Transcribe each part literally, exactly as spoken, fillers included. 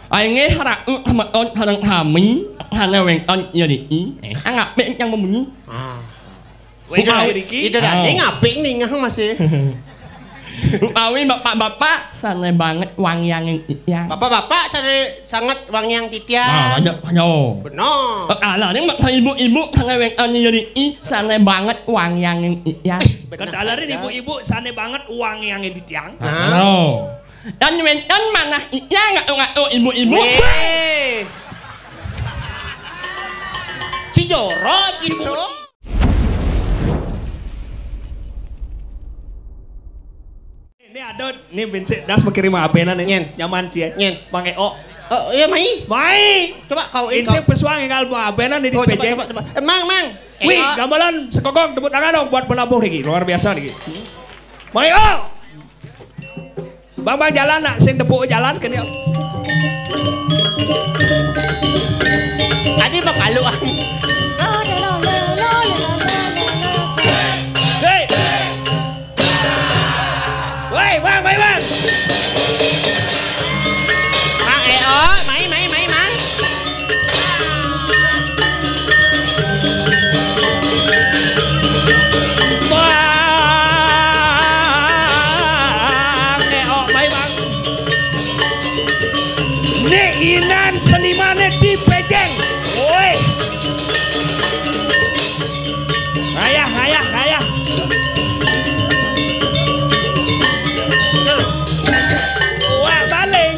Inggih ratu semeton sareng sami sané wénten iriki. Eh, angapik yang membunyi. Ah. Wénten iriki. Ida dané ngapik ning masih. Utawi bapak-bapak sané banget wangianging titiang. Bapak-bapak sané sanget wangiang titiang. Nah, lanjut, ayo. Bener. Ala ning ibu-ibu sané wénten iriki sané banget wangianging titiang. Bener. Kedalarin saja. Ibu-ibu sané banget wangianging titiang. Hah? Halo. Dan wénten manah titiang ngatu-ngatu ibu-ibu. Wéh. Cijoro, Cijoro. Ini ada, ini bensin das pakai lima abénan nih. Nyén. Nyaman sih ya. Nyén. Mang Eo. Oh, iya, mai. Mai. Coba kau ini. Insik pesuang tinggal mau abénan di. Oh, coba, coba, coba. Eh, Mang, Mang. Wih, Eo. Gamelan sekokong tepuk tangan dong buat penabuh nih, luar biasa nih. Mang Eo. Bang, bang, jalan nak, sing tepuk jalan kene. Adi makaluan. Hei. Woi, bang, mai, bang. Mang Eo, mai, mai, mai, Mang. Bang, eh, oh, mai, Bang. Nih, inan senimané di Pejeng. Woi. Ayah, ayah, ayah. Wah, balik.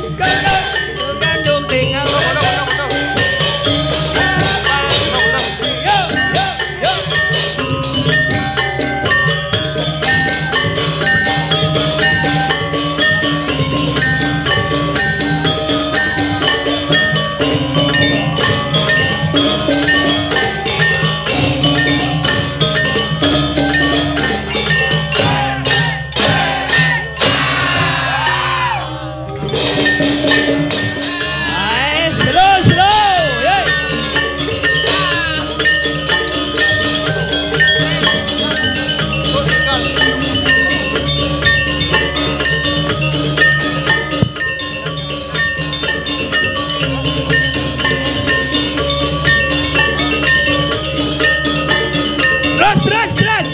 Ae, slow, slow. Yeay. Terus, terus, terus.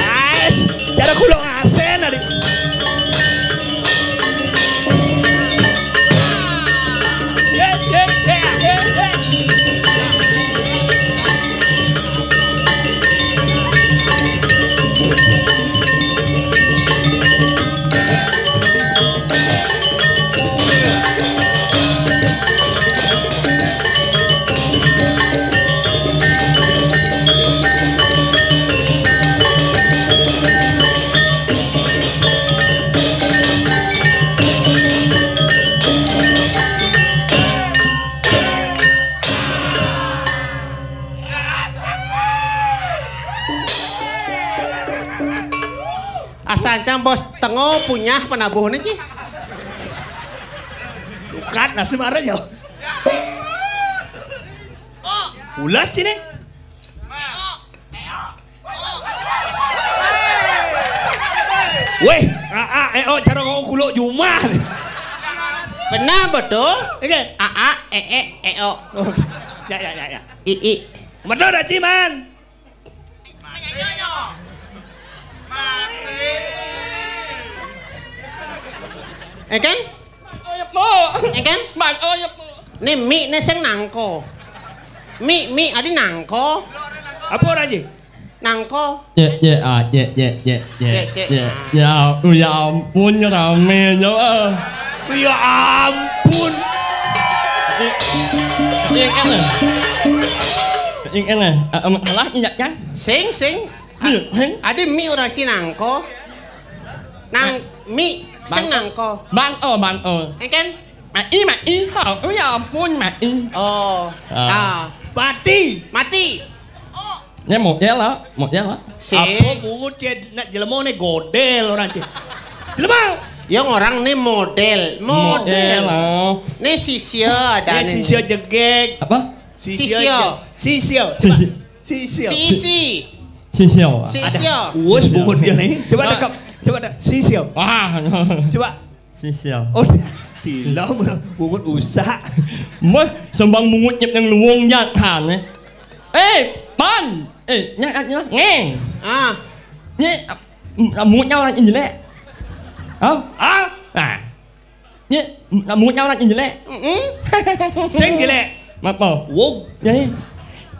Ais, cara kulo ngasen tadi. Asancang bos tengo punyah penabuh nih, Ci. Bukan, nasi marah ya. Ulas sini. Weh, A A, E O, cara ngomong kulo jumah. Benar, betul. Oke. A A, E E, E O. Oke. Ya, ya, ya, ya. I, I. Betul dah, Ciman. Eh, kan? Mang Oyep, Bu. Eh, kan? Mang Oyep, Bu. Nih, mi, nih, sing nangko. Mi, mi, adi nangko. Apa orang, Ji? Nangko. Ya, ya, ah, ya, ya, ya, ya, Cek, cek. Ya, ya, ya, ya ampun, ramenya, ah. Ya ampun. Yang enak. Yang enak. Ah, em, salah, iya, kan? Sing, sing. Nih, heng. Adi mi orang Cina engko. Nang mi sing nangko. Bang, oh, bang, oh. Engken? Mai, mai, oh, ya ampun, mai. Oh. Ah. Ah. Mati. Mati. Nih model lah, model lah. Si. Apa bungut cek nak jelema nih godel orang cek. Jelema. Yang orang nih model, model. Model lah. Nih sisia ada nih. Sisia jegeg. Apa? Sisia. Sisia. Sisia. Sisia. Sisi. Sisia. Sisia. Wes bungut dia nih. Coba dekap. Coba dah. Sisia. Wah. Coba. Sisia. Oh, tilam bungut usak. Mah sembang bungut nyep yang luwung jangan eh. Eh, pan. Eh, nyak nyak ngeng. Ah. Ni rambutnya orang ini lek. Hah? Ah. Nah. Ni rambutnya orang ini lek. Heeh. Sing jelek. Apa? Wong. Ya.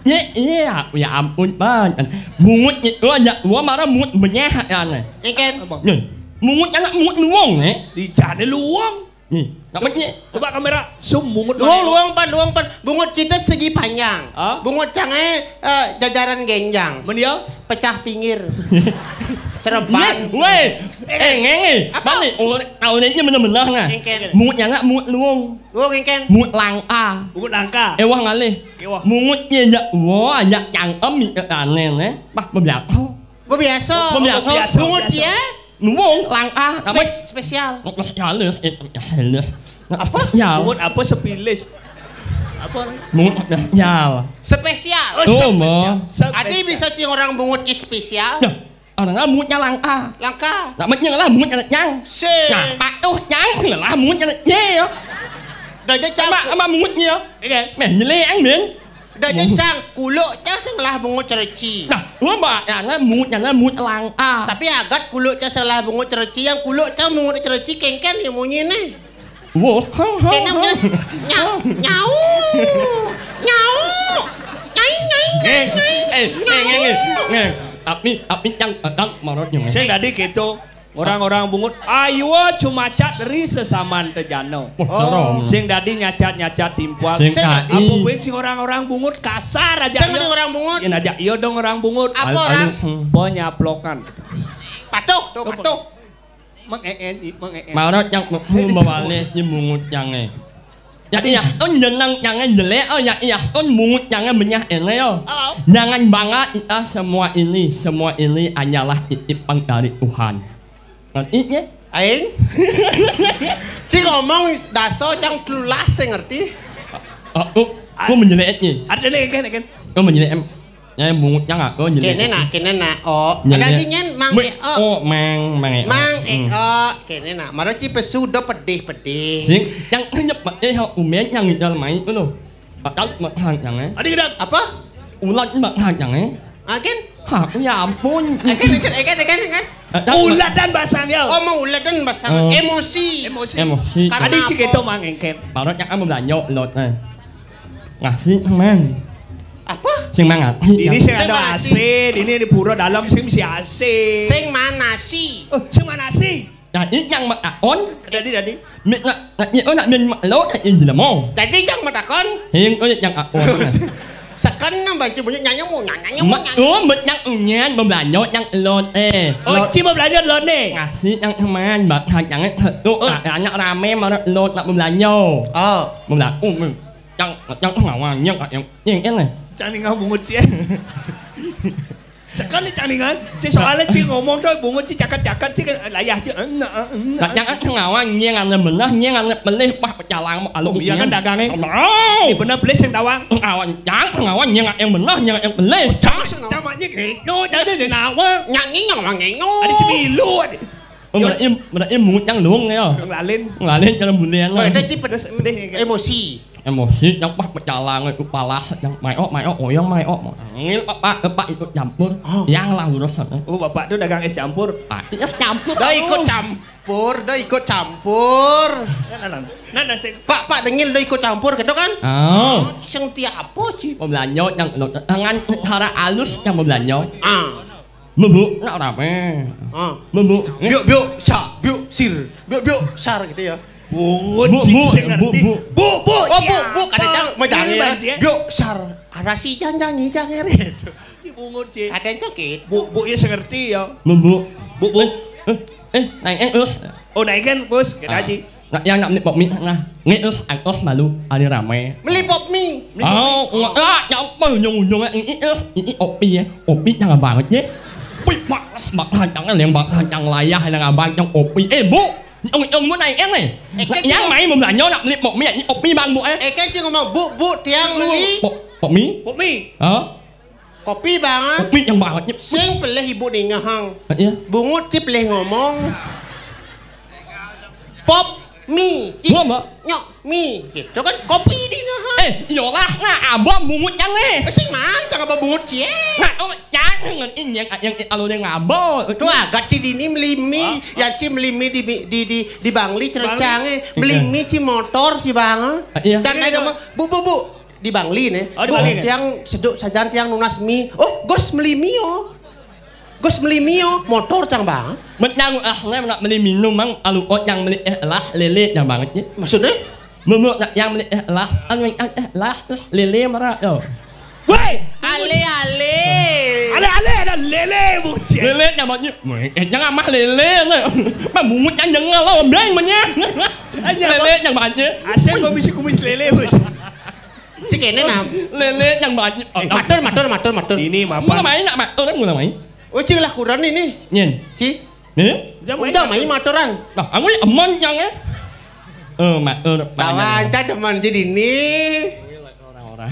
Ya, iya, ya ampun, Bang. Bungut ni, oh, ya, gua marah bungut benyeh ya nih. Ikan. Nih. Bungut anak bungut luwung nih. Di jane luwung. Nih, namanya coba kamera zoom bungut. Luwung, luwung pan, luwung pan. Bungut cita segi panjang. Hah? Bungut cange eh, jajaran genjang. Men ya? Pecah pinggir. Cereban. Weh, eh ngenge. Apa? Mana? Oh, kau ni benar-benar nah. Engken. Bungut yang nak bungut luwung. Luwung engken. Bungut langka. Bungut langka. Eh wah ngalih. Kewah. Bungut ni jak wah, jak cangkem ni aneh eh. Bah bebiasa. Bebiasa. Bebiasa. Bungut dia. Nuwung langkah apa? Spes- spesial. Spesialis, eh, spesialis. Apa? Ya. Bungut apa sepilis? Apa? Bungut spesial. Spesial. Oh, spesial. Adi bisa cing orang bungut cing spesial. Ya. Orang lah bungutnya langkah. Langkah. Nak menyang lah bungut anak nyang. Si. Nah, patuh nyang lah bungut anak nyang. Dah je cang. Sama, sama bungutnya. Iya. Meh nyeleng ben. Dah je cang kuluk cang sing lah bungut cereci. Nah, lu mbak ya nah bungut ya nah bungut langkah. Tapi agat kuluk cang sing lah bungut cereci yang kuluk cang bungut cereci kengken yang munyi nih. Wah, ha ha. Kena ha. Nyau nyau nyau nyai nyai nyai. Eh, eh, eh, eh, eh. Tapi tapi yang datang marotnya. Saya tadi gitu. Orang-orang bungut, ayo cumacat ri sesaman tejano. Wah, serem. Sing dadi nyacat-nyacat timpuak. Sing dadi. Apa buin sing orang-orang bungut kasar aja. Sing dadi orang bungut. Yen aja iya dong orang bungut. Apa orang? Penyaplokan. Patuh, tuh patuh. Mengeen, mengeen. Marot yang mlebu mawale nyembungut yange. Ya iya un jeneng nyange jelek oh ya iya un mungut nyange menyah ene yo. Jangan bangga kita semua ini, semua ini hanyalah titipan dari Tuhan. Ngerti ya? Aing. Cing ngomong daso cang telulas sing ngerti. Aku aku menjelek ni. Ada nih kan kan. Aku menjelek em. Nyai bungut nyang aku nyelek. Kene nak, kene nak. Oh, ada nyen Mang Eo. Oh, Mang, Mang Eo. Mang Eo, kene nak. Maro ci pesu do pedih-pedih. Sing yang nyep eh umen yang ngidal mai ngono. Padahal mak hang yang eh. Adi gedang. Apa? Ulat mak hang yang eh. Akin? Ha, ya ampun. Akin, akin, akin, akin, akin. Ulat dan basang ya. Oh, mau ulat dan basang. Emosi. Emosi. Emosi. Adi ci keto Mang Engken. Baru yang kamu belanja lot eh. Ngasih teman. Apa? Sing mangat. Ini sing ada A C, ini di pura dalam sing mesti A C. Sing mana sih? Oh, sing mana sih? Tadi yang matakon. Tadi tadi. Mik nak nak ni oh nak min mak lo tak in jelemo. Tadi yang matakon. Hing oh yang akon. Sekan nang banci bunyi nyanyi mu nyanyi mu nyanyi. Oh, mek yang unyan bebelanjo yang lot eh. Oh, ci bebelanjo lot ni. Ngasih yang teman bak hang yang tu anak rame marot lot nak bebelanjo. Oh. Bebelanjo. Cang, cang ngawang nyeng yang nyeng yang eh. Cang ningal bungut ci eh. Sekali cang ningal, ci soalnya ci ngomong tu bungut ci cakat-cakat ci kan layah ci. Enak, enak. Cang ngawang nyeng ane menah nyeng ane pelih pah pecalang alu. Oh, iya kan dagangnya. Ini benar pelih sing tawang. Ngawang cang ngawang nyeng yang menah nyeng yang pelih. Cang tamatnya gitu jadi dia nawang. Nyanyi nyawang ngengo. Ada cemilu ada. Oh, berarti berarti mungut yang luwung ya. Yang lalin. Lalin cara bulian. Oh, ada ci pedes emosi. Emosi yang pas pecalang itu palas yang mayo mayo oyong mayo. Ngil pak pak pak itu campur. Oh. Yang lah urusan. Oh, bapak tu dagang es campur. Pak, es campur. Dah ikut campur, dah ikut campur. Nah, nah, nah. Nah, nah, sing. Pak, pak dengil dah ikut campur gitu kan? Oh. Sing tiap apa ci? Pembelanjo yang tangan cara alus yang pembelanjo. Ah. Bubuk nak rame. Ah. Bubuk. Biuk biuk sa, biuk sir, biuk biuk sar gitu ya. Bungut bu, sih bu, sing ngerti. Bu, bu. Bu, bu, oh, bu, bu, kada cang majangi. Biuk sar. Ada si janjangi jangi. Bungut, Ci. Kadén cokit. Bu, bu, iya, sing ngerti, ya. Bubuk. Bu, bu. Eh, eh, naik, eh, us. Oh, naik kan, Bos? Kena, Ci. Nak yang nak beli pop mie, nah. Nge, us, ang, us, malu, ada ramai. Beli pop mie. Oh, enggak, enggak, ya apa, ujung-ujungnya ini, us, ini opi, ya. Opi jangan banget, ya. Wih, mak, mak, rancang, yang bak, rancang layah, yang abang, yang opi. Eh, Bu, yang, yang mau naik, eh, nih. Eh, kan yang cuma main mau belanja, nak beli pop mie, ini opi, Bang, Bu, eh. Eh, kan cuma ngomong, "Bu, Bu, tiang beli." Pop, pop mie? Pop mie. Hah? Kopi, Bang, ah. Kopi yang banget, ya. Sing pelih ibu ningehang. Ah, iya. Bungut sih pelih ngomong. Pop mie. Gua, Mbak. Nyok mie. Gitu kan kopi di ngehang. Eh, iyalah, nah, abah bungut yang nih. Eh, sing man, cang abah bungut cie. Nah, oh, jangan yang, yang, yang, alo yang ngabah. Tuh, agak ci dini melimi, yang ci melimi di, di, di, di Bangli, Bangli. Cerecang, eh. Iya. Melimi ci motor ci, Bang, ah. Ah, iya. Cang, iya, ayo, iya. Ngomong, "Bu, bu, bu." Di Bangli nih. Oh, di Bangli, kan? Tiang seduk sajan tiang nunas mie. Oh, Gus meli mie, oh. Gus meli mie, oh. Motor cang, Bang. Met nyang ah, saya nak beli minum, Bang. Alu ot yang beli, eh, lah, lele yang banget, ya. Maksudnya? Memo nak yang beli, eh, lah, anu, eh, eh, lah, lah, lele marah, yo. Woi, ale-ale. Ale-ale ada lele, bocah. Lele yang banget, eh, jangan mah lele, nih. Mah bungut yang jangan lah, biang banyak. Aja, lele yang banyak. Asal gua bisi kumis lele, bocah. Cik ini nam. Lele yang banyak. Eh, matur, matur, matur, matur. Ini mapan. Mulai main nak matur, mulai main. Oh, cik lah kurang ini. Nyen. Ci. Eh? Udah main maturan. Nah, aku ini emon yang, eh. Eh, matur. Kawan, cak demen jadi ini. Orang-orang.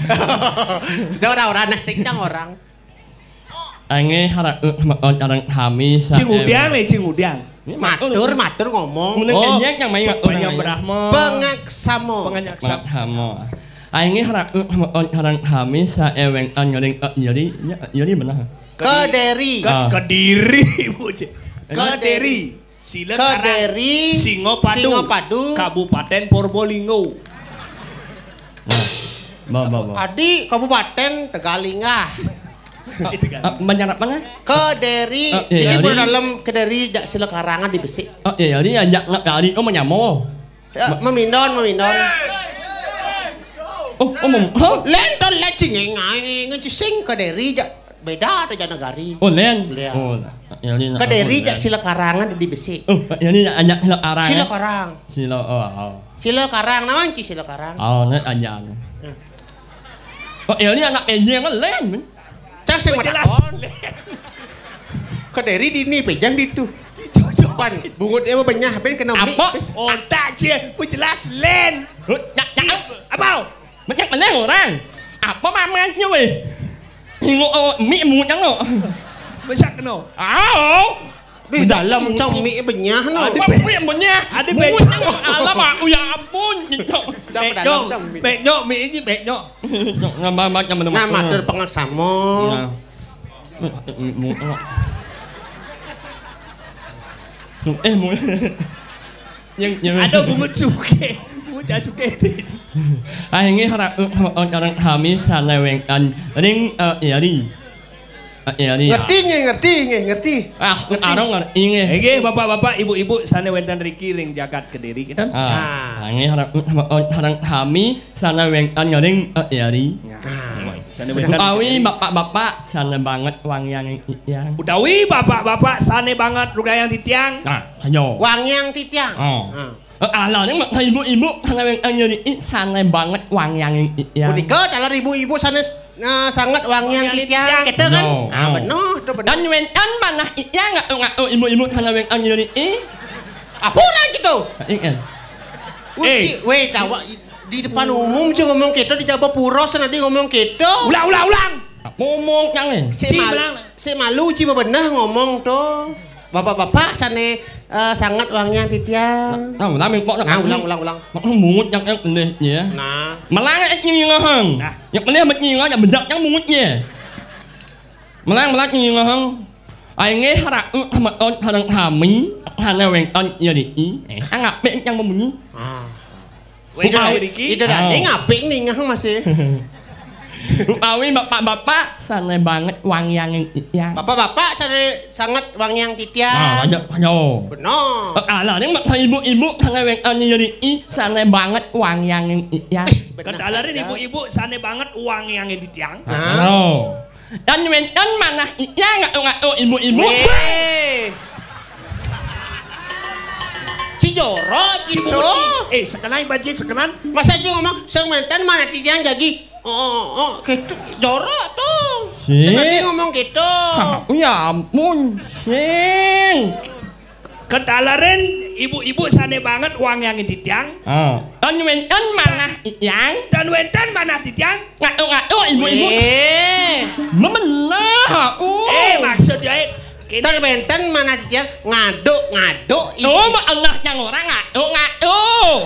Sudah orang-orang, nah, sing cang orang. Ange harap, eh, orang kami sa-, cing udiang, eh, cing udiang. Ini matur, matur ngomong. Menurut, oh, kenyang yang main orang banyak aja. Brahma. Pengaksamo. Pengaksamo. Pengaksamo. Ange harap, eh, orang kami sa eweng an ngering, eh, nyeri, ya, nyeri benar. Kediri. Ke-, ah. Kediri, bocah. Kediri. Kediri. Sila Karang. Kediri. Singopadu. Singopadu. Kabupaten Probolinggo. Nah, ba, ba, ba. Adi Kabupaten Tegalingga. Ah, banyak apa, nah? Kediri. Ah, iya, ini baru dalam Kediri, jak Sila Karangan di Besik. Ah, iya, ini ajak nggak kali, oh, menyamo. Ya, memindon, memindon. Oh, oh, mem-, hah? Lentol lecing ngai, ngai, ngai, sing Kediri, jak. Beda ada Janagari. Oh, lain. Iya. Oh, ya, ini nak Kediri aku, jak lain. Sila Karang ada di Besik. Oh, ya, ini ajak Sila Karang, Sila ya? Karang. Sila, oh, oh. Sila Karang, nawan ci Sila Karang? Oh, ini ajak. Hmm. Oh, ya, ini anak penyeng kan lain, men. Cang sing jelas. Kediri di ini, pejan di itu. Pan, bungut dia benyah, ben kena mie. Apa? Otak cie, ku jelas lain. Hah? Cak, cak. Apa? Banyak meneh orang. Apa mamanya, weh? Hingo, oh, mie mutang, no. Masak, no. Au. Di dalam cang mie benyah, no. Ada. Apa mie benyah? Ada. Mutang, no. Alamak, oh, ya ampun, gitu. Cang dalam, cang mie. Beknyok, mie ini beknyok. Nambah, nambah, nambah, nambah. Nah, matur pengaksamo. Nah. Eh, mu-, yang, yang ada bungut suke. Bungut suke. Aing harap, eh, orang kami sana wengkan ring, eh, yari. Eh, yari, ya. Ngerti nggih, ngerti nggih, ngerti. Ah, ngerti. Arang ngerti nggih. Nggih, bapak-bapak, ibu-ibu, sana wenten riki ring jagat Kediri, kita. Ah, ah. Aing harap, eh, orang kami sana wengkan ring, eh, yari. Ya. Ah. Sana wenten. Utawi bapak-bapak sana banget wangiang ing iyang. Utawi bapak-bapak sana banget rugayang titiang. Nah, ayo. Wangiang titiang. Oh. Ah. Eh, alah, yang mak ibu-ibu, sana yang nyeri, ih, sana banget wangiang ing iyang. Punika, taler ibu-ibu sana, eh, sanget wangiang titiang, kita kan? No. Ah, bener, tuh bener. Dan wenten manah iyang, ngaku-ngaku ibu-ibu, sana yang nyeri, ih. Apa orang gitu? Ing, eh. Uci, weh, tawa, di depan umum, ci ngomong gitu, di jaba pura, senadi ngomong gitu. Ulang, ulang, ulang. Ngomong, yang, eh. Si mal-, si malu, ci bebenah ngomong tuh. Bapak-bapak sane, eh, sanget wangiang titiang. Nah, nah, ulang, ulang, ulang. Nah, ulang, ulang, ulang. Mak mungut yang, yang pendek, ya. Nah. Melang, eh, nyingahang. Nah. Yang pendek, mak nyingah, yang bedak, yang mungut, ya. Melang, melang, nyingahang. Ai nge harap, eh, sama ton, harang kami, hana weng ton, ya, di, i. Eh, angap, eh, yang membunyi. Ah. Weh, ida, ida dadi ngapik nih, ngah masih. Utawi bapak-bapak, sana banget wangiang ing iyang. Bapak-bapak, sana sanget wangiang titiang. Nah, aja, ayo. Benar. Eh, alah, ning mak ibu-ibu, sana weng anu nyeri, i, sana banget wangiang ing iyang. Eh, benar. Kedalarin saja. Ibu-ibu, sana banget wangiang ing titiang. Nah. Ayo. Tan wénten manah titiang ngatuk-ngatuk ibu-ibu. Wéh. Ci jorok gitu. Eh, sekenan bajing sekenan. Masa ci ngomong, "Sing wénten manah titiang jagi." Oh, oh, oh, gitu. Jorok tuh. Sing. Sing tadi ngomong gitu. Ah, ya ampun, sing. Ketalerin ibu-ibu sané banget wangiangin titiang. Ah. Tan wénten manah titiang. Tan wénten manah titiang. Ngatuk-ngatuk ibu-ibu. Eh. Memenah, uh. Eh, maksud ya, eh, kene. Tan wénten manah titiang ngatuk-ngatuk ibu. Oh, mak anak yang orang ngatuk-ngatuk.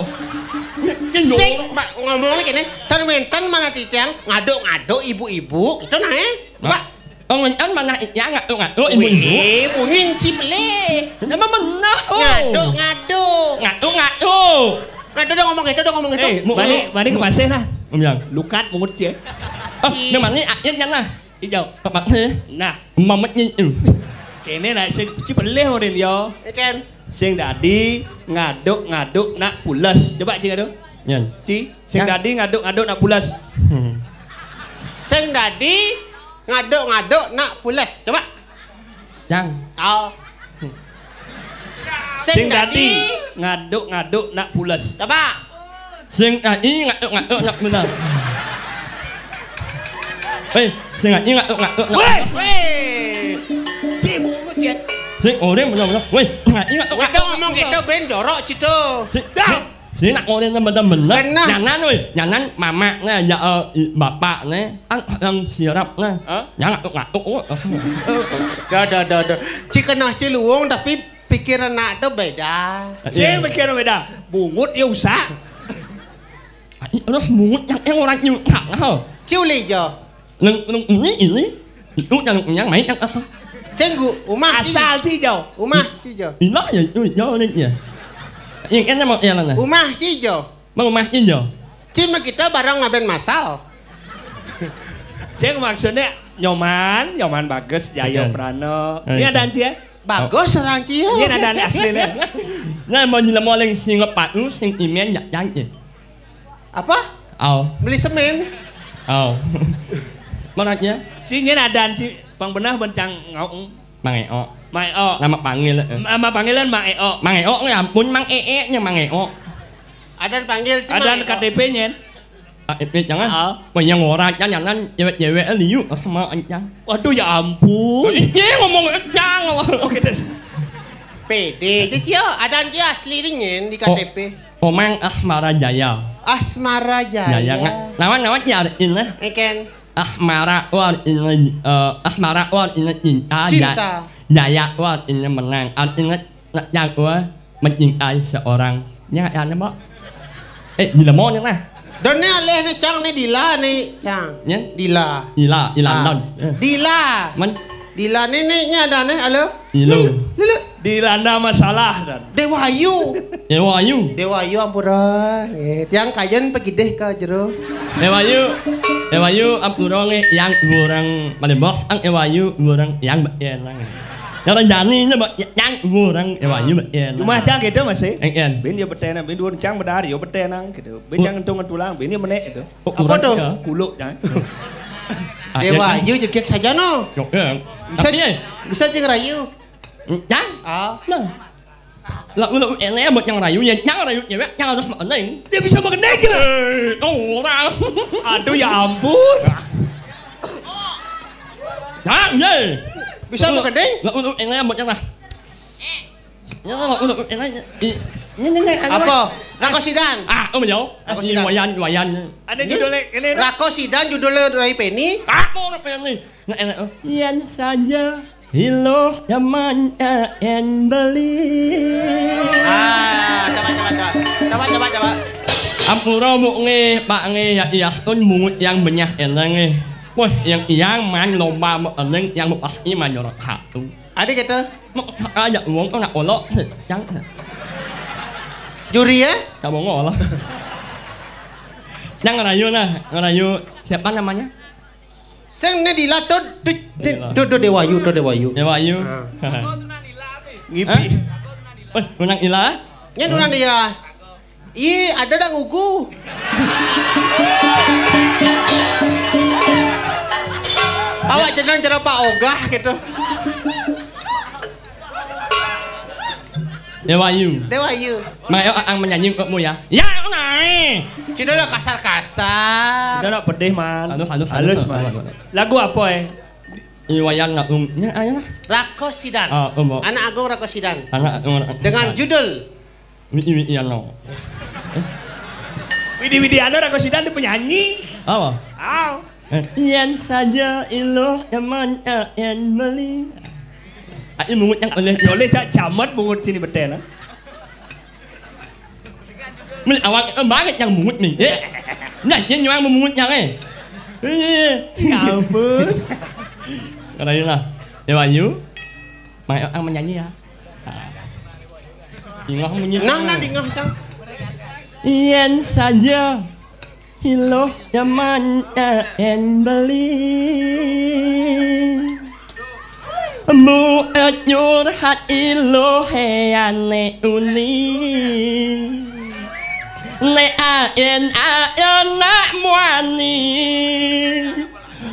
Sing, Mbak, ngomongnya gini, tan wénten manah titiang ngatuk-ngatuk ibu-ibu, gitu nah, eh. Mbak. Tan wénten manah titiang ngatuk-ngatuk ibu-ibu. Wih, bunyi cipele. Nama menah, oh. Ngatuk-ngatuk. Ngatuk-ngatuk. Ngatuk dong ngomong itu, dong ngomong itu. Eh, balik, balik ke masih nah. Om Yang. Lukat mungut sih. Oh, yang mana akhirnya nah? Ijau. Apa sih? Nah. Mamet ni. Kene nak sing cipele model yo. Ikan. Sing dadi ngaduk-ngaduk nak pules. Coba ci ngaduk. Yan. Ci, sing dadi ngaduk-ngaduk nak pules. Sing dadi ngaduk-ngaduk nak pules. Coba. Yang. Oh. Sing dadi ngaduk-ngaduk nak pules. Coba. Sing dadi ngaduk-ngaduk nak pules. Weh, sing dadi ngaduk-ngaduk nak. Weh, weh. Ci mungut ya. Sing orang benar-benar. Weh, sing dadi ngaduk-ngaduk. Udah ngomong gitu ben jorok cito. Dah. Sing nak orang yang benar-benar. Benar. Jangan weh, jangan mamaknya ya, eh, bapaknya. Ang, ang sirap nah. Hah? Yang ngatuk-ngatuk, oh. Dah, dah, dah, dah. Ci kenah ci luung, tapi pikiran nak tu beda. Ci pikiran beda. Bungut ya usah. Terus bungut yang, yang orang nyutak, ha. Ci uli jo. Neng, neng ini, ini. Itu yang, yang main yang asal. Senggu, umah ci. Asal ci jo. Umah ci jo. Ilah ya, itu jauh ni ya. Yang kena mau yang mana? Umah ci jo. Mau umah ci jo. Ci mah kita barang ngaben masal. Sing maksudnya Nyoman, Nyoman Bagus, Jayo Prano. Ini ada Anci ya? Bagus orang ci ya. Ini ada asli nih. Nah, mau nyelem oleng sing patu, sing imen ya janji. Apa? Au. Beli semen. Au. Mana ya? Sing ini ada Anci, pang benah bencang ngau. Mang Eo. Mang Eo. Nama panggil, eh. Nama panggilan Mang Eo. Mang Eo, ya ampun, Mang Ee nya Mang Eo. Adan panggil cuma Adan Eo. K T P nyen. K T P jangan. Ah. Wah, yang ora kan jangan cewek-cewek liu sama ancang. Waduh, ya ampun. Ini ngomong ancang. Oke deh. Pede aja cio, adan cio asli ringin di K T P. Oh, Mang Asmara Jaya. Asmara Jaya. Jaya, nga-, lawan, lawan ya ini. Eken. Asmara, oh, artinya, eh, asmara, oh, artinya cinta. Cinta. Ja-, jaya, oh, artinya menang. Artinya, nak jago, eh, mencintai seorang. Nya, ya, nya, Mbak. Eh, gila mau nih, nah. Dan ni alih ni, Cang, ni Dila ni, Cang. Nya? Dila. Dila, Dila. Ah. Don. Eh. Dila. Man? Dila ni, ni, ni ada ni, halo? Dilo. Lulu, lulu. Dilanda masalah, dan. Dewa Ayu. Dewa Ayu. Dewa Ayu, ampura. Eh, tiang kayen pegidih ka jero. Dewa Ayu. Dewa Ayu, ampura nge, yang urang paling bos, ang Dewa Ayu, urang yang bekenang. Yang jani nya, Mbak, yang urang Dewa Ayu bekenang. Rumah cang gitu masih. Eng, en. Bin dia betenang, bin dua cang bedar, yo betenang gitu. Bin cang entung tulang, bin dia menek gitu. Oh, apa tu? Kuluk cang. Dewa Ayu jegek saja no. Yo, ya. Bisa, tapi, eh, bisa cing rayu. Cang? Ah. Nah. Lah, ulah, enak buat yang rayu, ya, yang rayu cewek, yang harus mengenai. Dia bisa mengenai je. Eh, orang. Aduh, ya ampun. Nah, ye. Bisa mengenai? Lah, ulah, enak buat yang lah. Ya, lah, ulah, enak. Ini, ini, ini, apa? Rako Sidan. Ah, oh, menjauh. Rako Sidan. Wayan, Wayan. Ada judulnya, ini, Rako Sidan, judulnya Ray Penny. Aku orang Penny. Nggak enak, oh. Iyan saja. Hilo yaman en beli. Ah, coba, coba, coba. Coba, coba, coba. Ampura, Bu, nge, Pak, nge, ya, iya, un mungut yang benyah eneng, nge. Wah, yang iyang man lomba mau eneng yang mau pasti manyorot satu. Ada kata? Mau aja uang kau nak olok, yang. Juri ya? Kamu ngolah. Yang ngerayu nah, ngerayu siapa namanya? Sing ne Dila tu, tu, tu, Dila. Tu, tu Dewayu, tu Dewayu. Dewayu. Ah. Ngipi. Hah? Eh, tunang Ila? Nya tunang Dila. Ih, ada dah ngugu. Awak jeneng jero Pak Ogah gitu. Dewa Ayu. Dewa Ayu. Mayo ang menyanyi untukmu ya. Ya, naik. Cina lah kasar-kasar. Cina lah pedih, man. Halus, halus, halus, halus, man. Halus, halus. Lagu apa, eh? Iwayan nak um. Ya, ayo lah. Rako Sidan. Ah, um, oh. Anak Agung Rako Sidan. Anak Agung Rako Sidan. Dengan judul Widi Widiano. Widi Widiano Rako Sidan dia penyanyi. Apa? Ah. Eh, Ian saja iloh teman, eh, Ian beli. Ai mungut yang oleh. Oleh cak camat mungut sini betel, ah. Meli awak, eh, banget yang mungut ni. Eh. Nah, dia nyuang memungut yang, eh. Eh. Ya ampun. Kata dia lah. Dia Wahyu. Mai ang menyanyi ya. Nah. Dingah munyi. Nah, nah, dingah, Cang. Ian saja. Iloh nyaman en beli. Mbuet nyurhat iloh heane uni. Ne aen aen nak muani.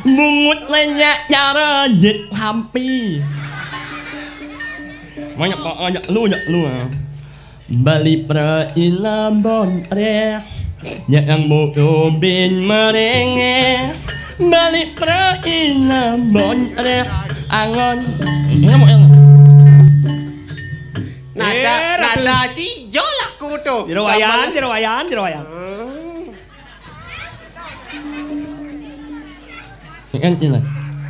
Mungut lenyak nyara jit hampi. Banyak kok ajak lu, ajak lu, ah. Balik pra ina bon reh. Nyak yang bodoh bin merengeh. Balik pra ina bon reh. Angon. Ini mau yang Nada, eh, nada cijo laku tu. Jero wayan, jero wayan, jero wayan. Hmm. Kan ini.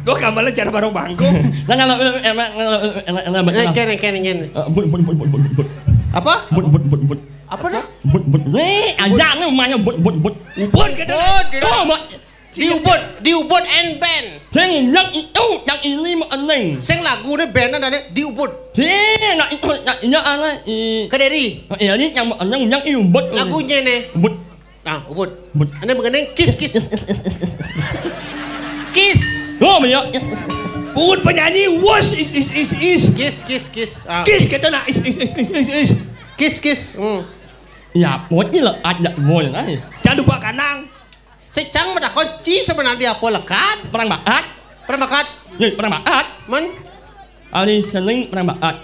Gua gambarnya cara baru bangku. Nah, kalau, eh, enak, kalau, eh, enak, enak, enak. Ken, ken, ken. Eh, but, but, but, but, but, but. Apa? But, but, but, but. Apa dah? But, but. Nih, aja nih rumahnya but, but, but. Ubud gitu. Ubud gitu. Oh, Mbak. Di Ubud, di Ubud and band. Sing yang itu, yang ini mau eneng. Sing lagu ni band ada di Ubud. Sing, nak itu, nak iya, anak, i. Kediri. Nah, iya, ini yang mau eneng, yang i Ubud. Lagunya nih. Ubud. Ah, ubud. Ubud. Ane mengenai kiss, kiss. Kiss. Oh, iya. Ubud penyanyi, was is, is, is, is. Kiss, kiss, kiss. Ah. Kiss kita nak is, is, is, is, is, is. Kiss, kiss. Hmm. Ya, buat ni lah, ada boy lah. Jangan lupa kanang. Secang menakon ci sebenarnya apa lekat? Perang bakat. Perang bakat. Ya, perang bakat. Man? Hari Senin perang bakat.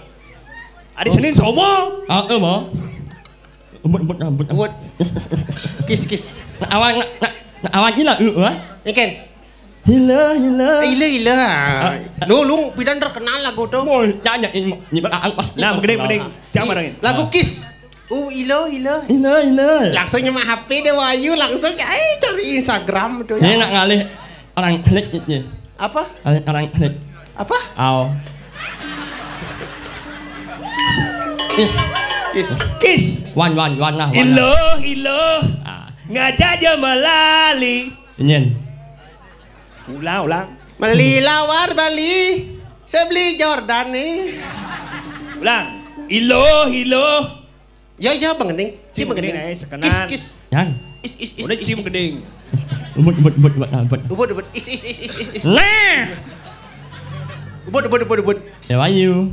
Hari Senin somo. Ah, eh, mo. Ubud, ubud, ubud. Ubud. Kiss, kiss. Nak awak, nak, nak, nak awak gila, eh, wah. Ikan. Hila, hila. Eh, hila, hila. Ah. Lu, lu, pidan terkenal lagu tu. Boy, jangan, ini, ini, ah, ah, ah. Nah, begini, begini. Jangan barangin. Lagu Kiss. Uh, ilo, ilo. Ilo, ilo. Langsung nyemak H P deh, Wahyu. Langsung, eh, cari Instagram tu. Ini nak ngalih orang klik ni. Apa? Orang, orang klik. Apa? Au. Is. Kiss. Kiss. Wan, wan, wan lah, wan lah. Ilo, ilo. Ah. Ngajak je melali. Nyen. Ulang, ulang. Meli lawar Bali. Saya beli Jordan ni. Ulang. Ilo, ilo. Ya, ya, Bang Gending. Ci Bang Gending. Sekenan. Kiss, kiss. Yan. Is, is, is. Udah, is, ci Bang Gending. Ubud, ubud, ubud, ubud, ah, ubud. Ubud, ubud. Is, is, is, is, is, is. Nah. Ubud, ubud, ubud, ubud. Ya, Wahyu.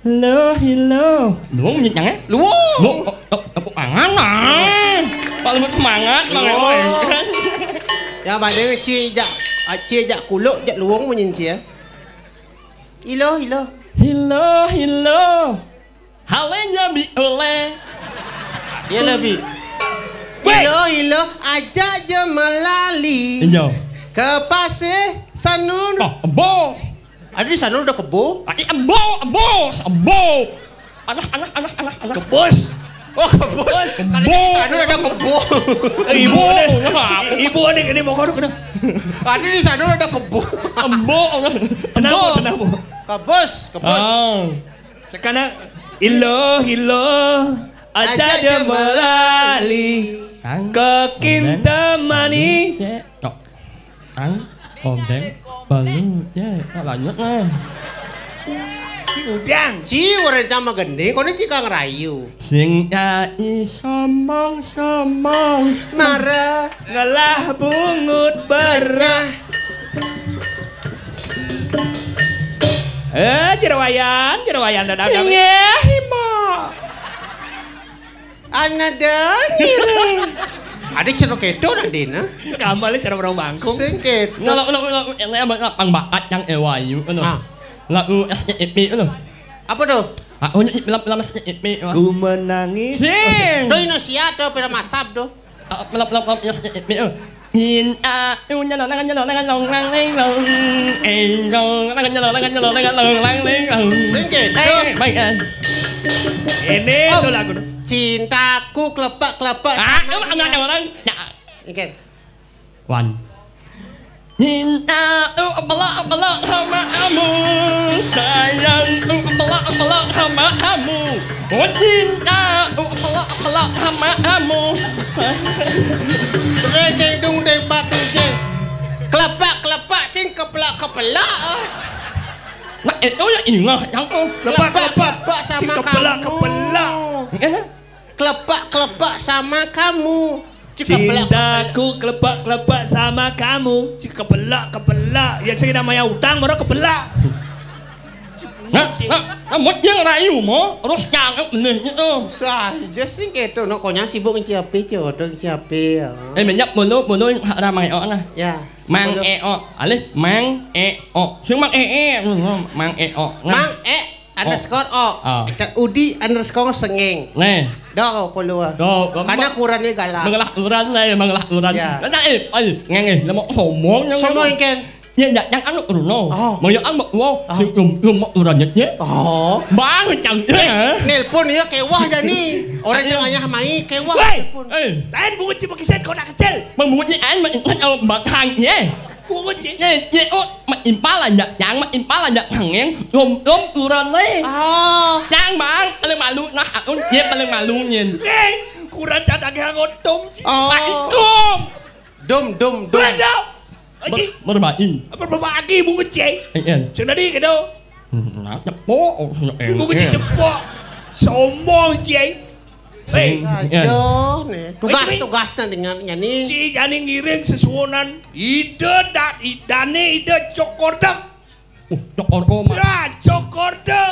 Hello, hello. Luwung nyit nyang, eh? Luwung. Lu, oh, oh, tepuk tangan, ah. Pak Lemut semangat, Bang. Luwung. Ya, pada ci jak, ah, ci jak kuluk, jak luwung munyin ci, ya. Ilo, ilo. Hilo, hilo. Hale nyambi oleh. Dia lebih. Weh. Ilo, ilo, ajak je melali. Iya. Ke pasir Sanur. Oh, embo. Ada di Sanur ada kebo? Ada embo, embo, embo. Anak, anak, anak, anak, anak. Kebus. Oh, kebus. Kebus. Kan di Sanur ada kebo. Eh, ibu ada. Ibu ada ini mau kodok kena. Ada di Sanur ada kebo. Embo. Kenapa, embo. Kenapa? Kebus, kebus. Ah. Sekarang ilo, ilo, aja aja je melali. Melali. Tang. Ke kinta mani. Cek. Tok. Tang. Odeng. Balu. Cek. Tak lanjut lah. Udang. Ci orang sama gede. Kau ni ci kang rayu. Sing ai somong-somong. Marah. Ngelah bungut berah. Eh, jerowayan, jerowayan, dadang, dadang. Iya, Hima. Anada ngiring. Ada cara kedo nak dina. Kamu lihat cara orang bangkung. Sing kedo. Nah, lagu, lagu, lagu, yang saya buat lapang bakat yang ewayu, kan? Ah. Lagu S T P, kan? Apa tuh? Aku nyanyi film-film S T P, wah. Ku menangis. Sing. Tuh Indonesia tuh, pada masab tuh. Ah, film-film S T P, oh. Cinta, uh, nyelonang, nyelonang, long, lang, ling, long. Eh, long, lang, nyelonang, nyelonang, long, lang, ling, long. Sing kedo. Eh, baik, kan? Ini Oh, tuh lagu. Cintaku kelepek-kelepek Ah, sama emang dia. Ada orang? Ya. Oke. Wan. Cinta, uh, pelak, pelak sama kamu. Sayang, uh, pelak, pelak sama kamu. Oh, cinta, uh, pelak, pelak sama kamu. Receng dung deng batu jeng. Kelepak-kelepak sing kepelak-kepelak. Nah, itu ya ingat yang tuh. Kelepak-kelepak sama kamu. Kepelak-kepelak. Enak. Kelepak-kelepak sama kamu. Cik kepelak-kepelak. Cintaku kelepak-kelepak sama kamu. Cik kepelak-kepelak. Ya, saya namanya utang, moro kepelak. Nah, nah, nah, mut yang rayu mo, terus jangan benih itu. Saja sih gitu, no, konya sibuk ngeci H P, ci odong ngeci H P, ya. Eh, banyak mulu, mulu yang ramai, oh, nah. Ya. Mang Betul. Eo, alih Mang Eo. Sing Mang Ee, Mang Eo. Nah. Mang E underscore O. Oh. Ikan Udi underscore Sengeng. Nih. Dah, follow ah. Tuh, kamu Karena mah kurannya galak. Mengelah kuran lah ya, mengelah kuran. Ya. Nah, eh, ay, ngenge, nama ngomong yang Somo ngomong. Ikan. Ya, ya, yang anu, Bruno. Oh. Mau ya, anu, wow, Oh. si lum, lum, mau kuran ya, ya. Oh. Bang, cang, Eh, ya. Nelpon ya, kewah jadi. Orang Iya. Yang ayah mai, kewah Woi. Nelpon. Eh. Tain bungut si pakisan kau nak kecil. Bungut ni, an, mak, mak, oh, bang, hang, ya. Bungut si. Ya, ya, oh, mak impala, ya, yang mak impala, ya, hang, yang, lum, lum, kuran, eh. Oh. Yang, bang, paling malu, nah, aku, ya, paling malu, ya. Eh, kuran cat agak hangot, tom, ci. Oh. Pak, itu. Dum, dum, dum. Beradab. Aji. Ber-, berbagi. Apa berbagi bungut, Cai? Eh, eh. Sing tadi gitu. Hmm, nah, cepok, oh, eh, Bungut eh. Cepok. Sombong, Cai. Hei. Sing, eh. Aja nih. Tugas, Ini tugasnya dengan nyanyi. Ci jani ngiring sesuunan. Ida dat, idane ida cokordek. Uh, Cokordek, Mak. Ya, Cokorde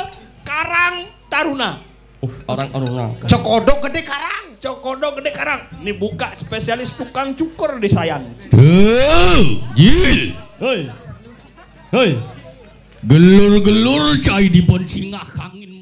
Karang Taruna. Uh, orang Taruna. Cokodok gede karang. Cokodok gede karang. Ini buka spesialis tukang cukur di Sayan. Hei, Jil. Hei. Hei. Gelur-gelur cai dipun singgah kangin.